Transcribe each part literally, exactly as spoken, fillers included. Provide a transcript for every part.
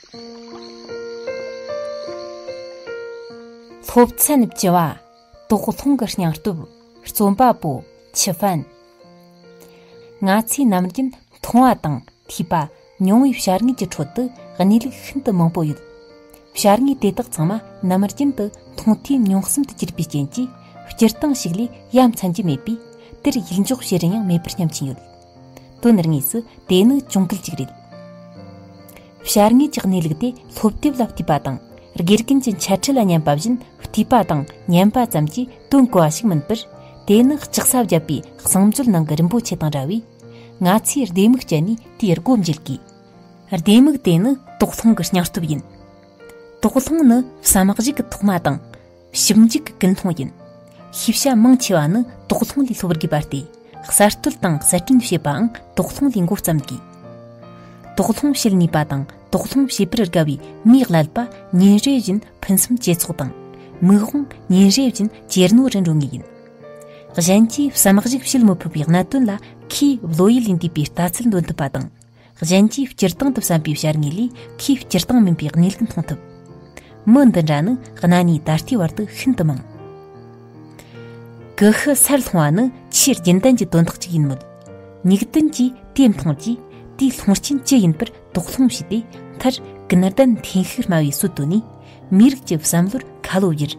སློབ་ཚན་བཅུ་བ། དོགས་སློང་གི་སྙིང་སྟོབས། རྩོམ་པ་པོ་ཆི་ཧྥན། ང་ཚོས་ནམ་རྒྱུན་མཐོང་བ་དང་ཐོས་པ་མྱོང་བའི་བྱ་དངོས་ཀྱི་ཁྲོད་དུ་གནས་ལུགས་ཤིན་ཏུ་མང་པོ་ཡོད། བྱ་དངོས་དེ་དག་ཚང་མ་ནམ་རྒྱུན་དུ་མཐོང་ཐོས་མྱོང་གསུམ་དུ་གྱུར་པའི་རྐྱེན་གྱིས། སྤྱིར་བཏང་ཞིག་ལས་ཡ་མཚན་གྱི་མེད་པས། དེར་ཡིད་འཇོག་བྱེད་རིན་ཡང་མེད་པར་སྙམ་གྱིན་ཡོད། དོན་དངོས་སུ་དེ་ནི་གྱོང་གུད་ཅིག་རེད། བྱ་དངོས་ཀྱི་གནས་ལུགས་དེ་སློབ་དེབ་ལ་བལྟས་པ་དང་། དགེ་རྒན་གྱི་འཆད་ཁྲིད་ལ་ཉན་པ་བཞིན་བལྟས་པ་དང་ཉན་པ་ཙམ་གྱིས་དོན་གོ་བ་ཞིག་མིན་པར། དེ་ནི་ལྕགས་ས་བརྒྱབ་པའི་གསང་མཛོད་ནང་གི་རིན་པོ་ཆེ་དང་འདྲ་བས། ང་ཚོས་ལྡེ་མིག་སྤྱད་ནས་དེའི་སྒོ་འབྱེད་དགོས། ལྡེ་མིག་དེ་ནི་དོགས་སློང་གི་སྙིང་སྟོབས་ཡིན། དོགས་སློང་ནི་བསམ་གཞིག་གི་ཐོག་མ་དང་། ཞིབ་འཇུག་གི་ཀུན་སློང་ཡིན། ཤེས་བྱ་མང་ཆེ་བ་ནི་དོགས་སློང་ལས་སློབ་དགོས་པ་སྟེ། གསར་གཏོད་དང་གསར་སྐྲུན་བྱེད་པའང་དོགས་སློང་ལས་འགོ་བརྩམས་དགོས། དོགས་སློང་བྱེད་ནུས་པ་དང་དོགས་སློང་བྱེད་པར་དགའ་བའི་མིའི་ཀླད་པ་ཉིན་རེ་བཞིན་ཕུན་སུམ་ཇེ་ཚོགས་དང་། མིག་དབང་ཉིན་རེ་བཞིན་ཇེ་རྣོ་རུ་འགྲོ་ངེས་ཡིན། གཞན་གྱིས་བསམ་གཞིག་བྱེད་མི་ཕོད་པའི་གནད་དོན་ལ་ཁོས་བློ་ཡུལ་ལས་འདས་པའི་ལྟ་ཚུལ་འདོན་ཐུབ་པ་དང་། གཞན་གྱིས་སྤྱིར་བཏང་དུ་བསམ་པའི་བྱ་དངོས་ལས་ཁོས་སྤྱིར་བཏང་མིན་པའི་གནས་ལུགས་མཐོང་ཐུབ། མི་འདི་འདྲ་ནི་གནའ་ནས་ད་ལྟའི་བར་དུ་ཤིན་ཏུ་མང་། ཀུ་ཤུ་སར་ལྷུང་བ་ནི་ཆེས་རྒྱུན་ལྡན་གྱི་དོན་དག་ཅིག་ཡིན་མོད། མིག་ལྡན་གྱིས་དེ་མཐོང་རྗེས་དེའི་ལྷུང་རྐྱེན་ཅི་ཡིན་པར་དོགས་སློང་བྱས་ཏེ། མཐར་ཀུན་ལྡན་འཐེན་ཤུགས་དམའ་བའི་སྲོལ་བཏོད་ནས་མིའི་རིགས་ཀྱི་བསམ་བློར་ཁ་ལོ་བསྒྱུར།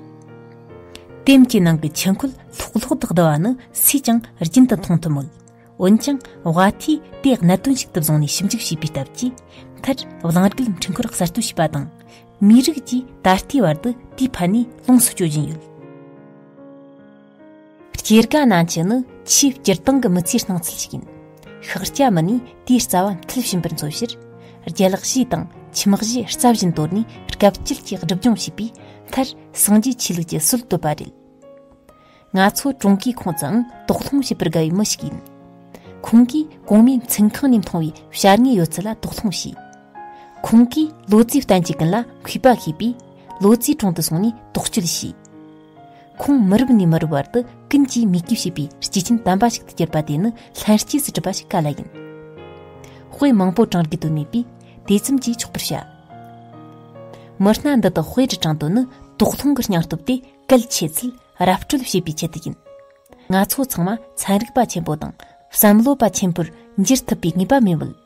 ལྟེམ་གྱི་ནང་གི་ཆུ་འཁོལ་ལྷོག་ལྷོག་ཏུ་བསྡུ་བ་ནི་སུས་ཀྱང་རྒྱུན་དུ་མཐོང་ཐུབ་མོད། འོན་ཀྱང་ཝ་ཐིས་དེ་གནད་དོན་ཞིག་ཏུ་བཟུང་ནས་ཞིབ་འཇུག་བྱས་པའི་སྟབས་ཀྱིས། མཐར་གླིང་རྒྱུད་འཕྲུལ་འཁོར་གསར་གཏོད་བྱས་པ་དང་། མིའི་རིགས་ཀྱིས་ད་ལྟའི་བར་དུ་དེའི་ཕན་ནུས་ལོངས་སུ་སྤྱོད་བཞིན་ཡོད། སྐྱེ་རྒ་ན་འཆི་ནི་ཆེས་སྤྱིར་བཏང་གི་མི་ཚེའི་སྣང་ཚུལ་ཞིག་ཡིན། ཤཱཀྱ་མུ་ནས་དེའི་རྩ་བ་མཐིལ་ཕྱིན་པར་མཚོན་ཕྱིར། རྒྱལ་བཞེས་དང་ཁྱིམ་བཞེས་རྩ་བཞིན་དོར་ནས་སྐབས་དཀྱིལ་གྱི་སྒྲིབ་སྦྱོང་བྱས་པས། མཐར་སངས་རྒྱས་ཆོས་ལུགས་ཀྱི་སྲོལ་བཏོད་པ་རེད། ང་ཚོ་ཀྲུང་གོའི་ཁོང་ཙང་དོགས་སློང་བྱེད་པར་དགའ་བའི་མི་ཞིག་ཡིན། ཁོང་གིས་གོང་མའི་མཚན་ཁང་ནས་མཐོང་བའི་བྱ་དངོས་ཡོད་ཚད་ལ་དོགས་སློང་བྱས། ཁོང་གིས་ལོ་ཙཱའི་བསྟན་བཅོས་ཀུན་ལ་མཁས་པ་ཤེས་པས། ལོ་ཙཱའི་དྲུང་དུ་སོང་ནས་དོགས་གཅོད་བྱས། ཁོང་མི་རབས་ནས་མི་རབས་བར་དུ་ཀུན་གྱིས་མོས་གུས་བྱེད་པའི་སྐྱེས་ཆེན་དམ་པ་ཞིག་ཏུ་གྱུར་པ་དེ་ནི་ལྷན་སྐྱེས་སུ་གྲུབ་པ་ཞིག་ག་ལ་ཡིན། དཔེ་མང་པོ་དྲངས་དགོས་དོན་མེད་པས་དེ་ཙམ་གྱིས་ཆོག་པར་བྱ། མི་སྣ་འདི་དག་དཔེ་རུ་དྲངས་དོན་ནི་དོགས་སློང་གི་སྙིང་སྟོབས་དེ་གལ་ཆེ་ཚུལ་ར་སྤྲོད་བྱེད་པའི་ཆེད་དུ་ཡིན། ང་ཚོ་ཚང་མ་ཚན་རིག་པ་ཆེན་པོ་དང་བསམ་བློ་བ་ཆེན་པོར་འགྱུར་ཐུབ་པའི་ངེས་པ་མེད་མོད།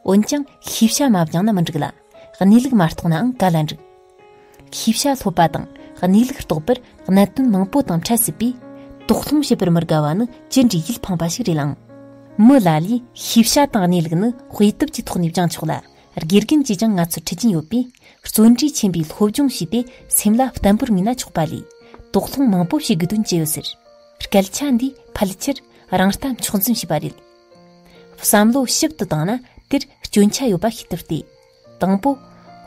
འོན་ཀྱང་ཤེས་བྱ་མ་སྦྱངས་ན་མི་འགྲིག་ལ། གནས་ལུགས་མ་རྟོགས་ནའང་ག་ལ་འགྲིག། ཤེས་བྱ་སློབ་པ་དང་གནས་ལུགས་རྟོགས་པར་གནད་དོན་མང་པོ་དང་འཕྲད་སྲིད་པས། དོགས་སློང་བྱེད་པར་མི་དགའ་བ་ནི་ཅི་འདྲའི་ཡིད་ཕངས་པ་ཞིག་རེད་ལ། མི་ལ་ལས་ཤེས་བྱ་དང་གནས་ལུགས་ནི་དཔེ་དེབ་ཀྱི་ཐོག་ནས་སྦྱང་ཆོག་ལ། དགེ་རྒན་གྱིས་ཀྱང་ང་ཚོར་ཁྲིད་ཀྱིན་ཡོད་པས། བརྩོན་འགྲུས་ཆེན་པོས་སློབ་སྦྱོང་བྱས་ཏེ་སེམས་ལ་བརྟན་པོར་ངེས་ན་ཆོག་པ་ལས། དོགས་སློང་མང་པོ་བྱེད་དགོས་དོན་ཅི་ཡོད་ཟེར། སྐད་ཆ་འདིས་ཕལ་ཆེར་རང་ལྟ་མཆོག་འཛིན་བྱས་པ་རེད། བསམ་བློ་ཞིབ་ཏུ་བཏང་ན་དེར་སྐྱོན་ཆ་ཡོད་པ་ཤེས་ཐུབ་སྟེ། དང་པོ།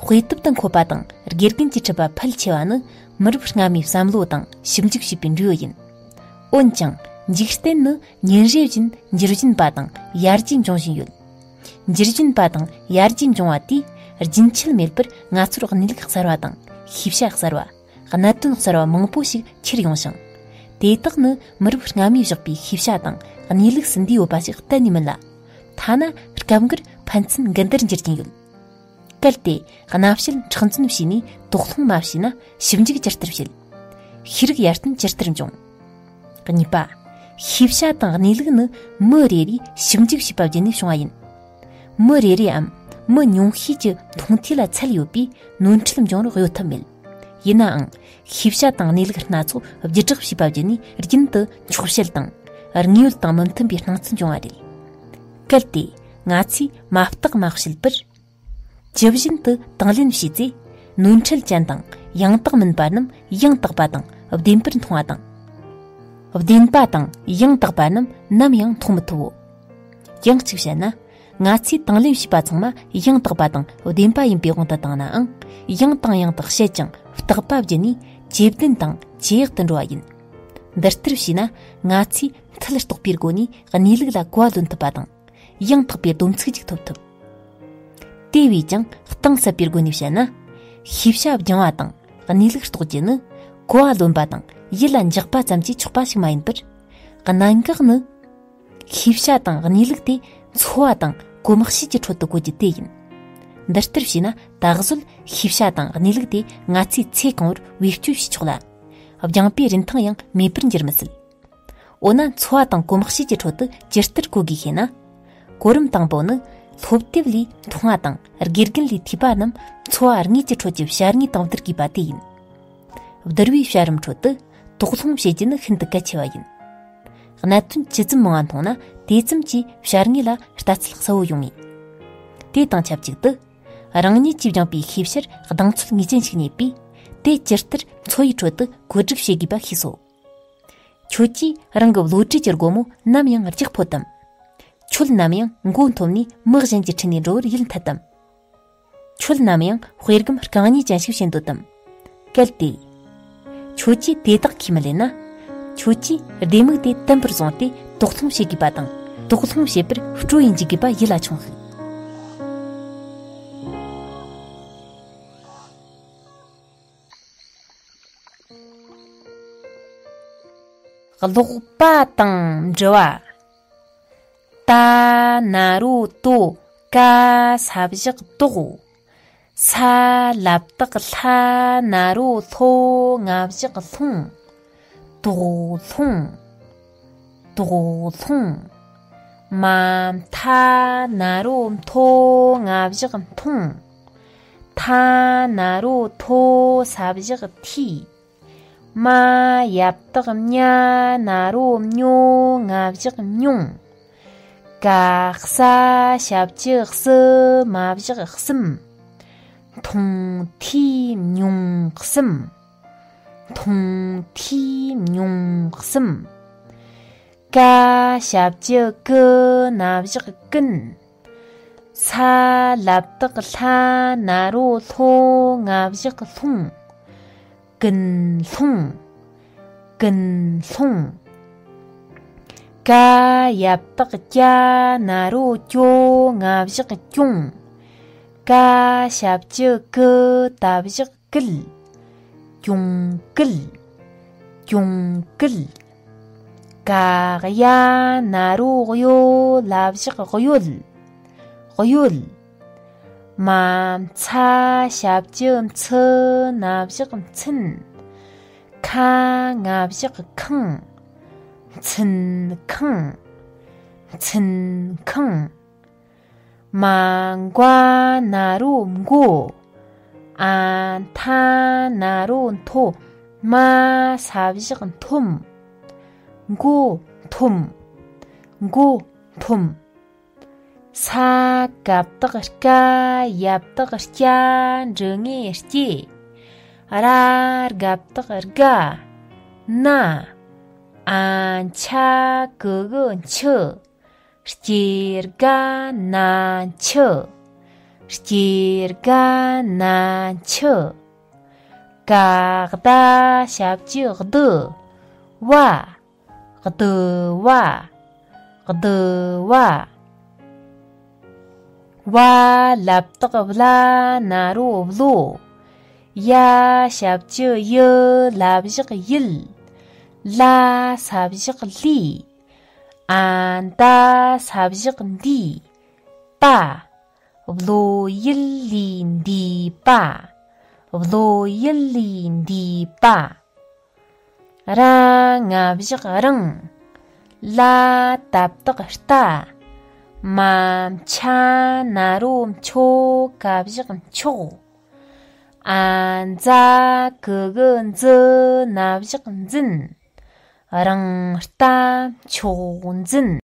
དཔེ་དེབ་ཏུ་འཁོད་པ་དང་དགེ་རྒན་གྱིས་ཁྲིད་པ་ཕལ་ཆེ་བ་ནི་མི་རབས་སྔ་མའི་བསམ་བློ་དང་ཞིབ་འཇུག་བྱས་པའི་འབྲས་བུ་ཡིན། འོན་ཀྱང་འཇིག་རྟེན་ནི་ཉིན་རེ་བཞིན་འགྱུར་བཞིན་པ་དང་ཡར་རྒྱས་འབྱུང་བཞིན་ཡོད། འགྱུར་བཞིན་པ་དང་ཡར་རྒྱས་འབྱུང་བ་དེས་རྒྱུན་ཆད་མེད་པར་ང་ཚོར་གནས་ལུགས་གསར་བ་དང་ཤེས་བྱ་གསར་བ། གནད་དོན་གསར་བ་མང་པོ་ཞིག་ཁྱེར་ཡོང་ཞིང་། དེ་དག་ནི་མི་རབས་སྔ་མས་བཞག་པའི་ཤེས་བྱ་དང་གནས་ལུགས་སུ་འདུས་ཡོད་པ་ཞིག་གཏན་ནས་མིན་ལ། ཐ་ན་སྐབས་འགར་ཕན་ཚུན་འགལ་ཟླར་འགྱུར་གྱིན་ཡོད། གལ་ཏེ་རྣམ་དཔྱོད་མཁྲེགས་འཛིན་བྱས་ནས་དོགས་སློང་མ་བྱས་ན་ཞིབ་འཇུག་ཇི་ལྟར་བྱེད། ཤེས་རིག་ཡར་ཐོན་ཇི་ལྟར་འབྱུང་། གཉིས་པ། ཤེས་བྱ་དང་གནས་ལུགས་ནི་མི་རེ་རེས་ཞིབ་འཇུག་བྱས་པ་བརྒྱུད་ནས་བྱུང་བ་ཡིན། མི་རེ་རེའམ་མི་ཉུང་ཤས་ཀྱི་མཐོང་ཐོས་ལ་ཚད་ཡོད་པས་ནོར་འཁྲུལ་འབྱུང་རོགས་གཡོལ་ཐབས་མེད། ཡིན་ནའང་། ཤེས་བྱ་དང་གནས་ལུགས་སྣ་ཚོགས་བརྒྱུད་བསྒྲགས་བྱས་པ་བརྒྱུད་ནས་རྒྱུན་དུ་འཁྱོག་བཤད་དང་། དངོས་ཡོད་དང་མི་མཐུན་པའི་སྣང་ཚུལ་འབྱུང་བ་རེད། གལ་ཏེ་ང་ཚོས་མ་བརྟགས་མ་དཔྱད་པར། ཇི་བཞིན་དུ་དང་ལེན་བྱས་ཚེ། ནོར་འཁྲུལ་ཅན་དང་ཡང་དག་མིན་པ་རྣམས་ཡང་དག་པ་དང་བདེན་པར་མཐོང་བ་དང་། བདེན་པ་དང་ཡང་དག་པ་རྣམས་ནམ་ཡང་མཐོང་མི་ཐུབ་བོ། ཡང་གཅིག་བཤད་ན། ང་ཚོས་དང་ལེན་བྱས་པ་ཚང་མ་ཡང་དག་པ་དང་བདེན་པ་ཡིན་པའི་དབང་དུ་བཏང་ནའང་། ཡང་དང་ཡང་དག་བཤད་ཅིང་བརྟག་པ་བརྒྱུད་ནས་ཇེ་བདེན་དང་ཇེ་ཡག་ཏུ་འགྲོ་བ་ཡིན། འདི་ལྟར་བྱས་ན་ང་ཚོས་མཐིལ་རྟོགས་པའི་སྒོ་ནས་གནས་ལུགས་ལ་གོ་བ་ལོན་ཐུབ་པ་དང་། ཡང་དག་པའི་སྡོམ་ཚིག་ཅིག་ཐོབ་ཐུབ། དེ་བས་ཀྱང་གཏིང་ཟབ་པའི་སྒོ་ནས་བཤད་ན། ཤེས་བྱ་སྦྱང་བ་དང་གནས་ལུགས་རྟོགས་རྒྱུ་ནི་གོ་བ་ལོན་པ་དང་ཡིད་ལ་འཇགས་པ་ཙམ་གྱིས་ཆོག་པ་ཞིག་མ་ཡིན་པར། གནད་འགག་ནི། ཤེས་བྱ་དང་གནས་ལུགས་དེ་འཚོ་བ་དང་གོམས་གཤིས་ཀྱི་ཁྲོད་དུ་བཀོལ་རྒྱུ་དེ་ཡིན། འདི་ལྟར་བྱས་ན་ད་གཟོད་ཤེས་བྱ་དང་གནས་ལུགས་དེ་ང་ཚོས་ཚེ་གང་བོར་བེད་སྤྱོད་བྱེད་ཆོག་ལ། སྦྱངས་པའི་རིན་ཐང་ཡང་མེད་པར་འགྱུར་མི་སྲིད། འོ་ན་འཚོ་བ་དང་གོམས་གཤིས་ཀྱི་ཁྲོད་དུ་ཇི་ལྟར་གོ་དགོས་ཤེ་ན། གོ་རིམ་དང་པོ་ནི། སློབ་དེབ་ལས་མཐོང་བ་དང་དགེ་རྒན་ལས་ཐོས་པ་རྣམས་འཚོ་བ་དངོས་ཀྱི་ཁྲོད་ཀྱི་བྱ་དངོས་དང་བསྡུར་དགོས་པ་དེ་ཡིན། བསྡུར་བའི་བྱ་རིམ་ཁྲོད་དུ་དོགས་སློང་བྱེད་རྒྱུ་ནི་ཤིན་ཏུ་གལ་ཆེ་བ་ཡིན། གནད་དོན་ཇི་ཙམ་མང་བ་མཐོང་ན་དེ་ཙམ་གྱིས་བྱ་དངོས་ལ་ལྟ་ཚུལ་གསལ་བོ་ཡོང་ངེས། དེ་དང་ཆབས་ཅིག་ཏུ། རང་ཉིད་ཀྱིས་སྦྱངས་པའི་ཤེས་བྱར་གདེང་ཚོད་ངེས་ཅན་ཞིག་རྙེད་པས། དེ་ཇི་ལྟར་འཚོ་བའི་ཁྲོད་དུ་བཀོད་སྒྲིག་བྱེད་དགོས་པ་ཤེས་སོ། ཁྱོད་ཀྱིས་རང་གི་བློ་གྲོས་ཀྱི་སྒོ་མོ་ནམ་ཡང་རྒྱག་ཕོད་དམ། ཁྱོད་ནམ་ཡང་མགོ་འཐོམས་ནས་མི་གཞན་གྱི་ཁྲིད་ནས་འགྲོ་བར་ཡིད་འཐད་དམ། ཁྱོད་ནམ་ཡང་དཔེ་སྒོམ་རྐང་གཉིས་ཅན་ཞིག་བྱེད་འདོད་དམ། གལ་ཏེ། ཁྱོད་ཀྱིས་དེ་དག་ཁས་མི་ལེན་ན། ཁྱོད་ཀྱིས་ལྡེ་མིག་དེ་བརྟན་པོར་བཟུང་སྟེ་དོགས་སློང་བྱེད་དགོས་པ་དང་། དོགས་སློང་བྱེད་པར་སྤྲོ་ཡི་འཇུག་དགོས་པ་ཡིད་ལ་ཆོངས་ཤིག། ཀློག་པ་དང་འབྲི་བ། ཏ་ན་རོ་ཏོ། ཀ་ས་བཞག་ཏོག། ས་ལ་བཏགས་སླ་ན་རོ་སློ་ང་བཞག་སློང་། དོགས་སློང་། དོགས་སློང་། མ་མཐའ་ན་རོ་མཐོ་ང་བཞག་མཐོང་། ཐ་ན་རོ་ཐོ་ས་བཞག་ཐོས། མ་ཡ་བཏགས་མྱ་ན་རོ་མྱོ་ང་བཞག་མྱོང་། ག་ས་ཞབས་ཀྱུ་གསུ་མ་བཞག་གསུམ། མཐོང་ཐོས་མྱོང་གསུམ། མཐོང་ཐོས་མྱོང་གསུམ། ཀ་ཞབས་ཀྱུ་ཀུ་ན་བཞག་ཀུན། ས་ལ་བཏགས་སླ་ན་རོ་སློ་ང་བཞག་སློང་། ཀུན་སློང་། ཀུན་སློང་། ཀ་ཡ་བཏགས་ཀྱ་ན་རོ་ཀྱོ་ང་བཞག་ཀྱོང་། ཀ་ཞབས་ཀྱུ་ཀུ་ད་བཞག་ཀུལ། ཀྱོང་ཀུལ། ཀྱོང་ཀུལ། ག་ཡ་ན་རོ་གཡོ་ལ་བཞག་གཡོལ། གཡོལ། མ་མཚ་ཞབས་ཀྱུ་མཚུ་ན་བཞག་མཚུན། ཁ་ང་བཞག་ཁང་། མཚུན་ཁང་། མཚུན་ཁང་། མ་མགོ་ན་རོ་མགོ། ཨ་མཐའ་ན་རོ་མཐོ། མ་ས་བཞག་མཐོམ། མགོ་མཐོམ། མགོ་མཐོམ། ས་ག་བཏགས་སྐ་ཡ་བཏགས་སྐྱ་འབྲི་ངེས་སྐྱེ། ར་ག་བཏགས་སྒ་ན། ཨ་མཆ་གི་གུ་མཆུ། སྐྱེ་རྒ་ན་འཆི། སྐྱེ་རྒ་ན་འཆི། ག་ད་ཞབས་ཀྱུ་གདུ་བ། གདུ་བ། གདུ་བ། བ་ལ་བཏགས་བླ་ན་རོ་བློ། ཡ་ཞབས་ཀྱུ་ཡུ་ལ་བཞག་ཡུལ། ལ་ས་བཞག་ལུས། ཨ་ད་ས་བཞག་འདུས། པ། བློ་ཡུལ་ལས་འདས་པ། བློ་ཡུལ་ལས་འདས་པ། ར་ང་བཞག་རང་། ལ་ད་བཏགས་ལྟ། མ་མཆ་ན་རོ་མཆོ་ག་བཞག་མཆོག། ཨ་འཛ་གི་གུ་འཛུ་ན་བཞག་འཛིན། རང་ལྟ་མཆོག་འཛིན།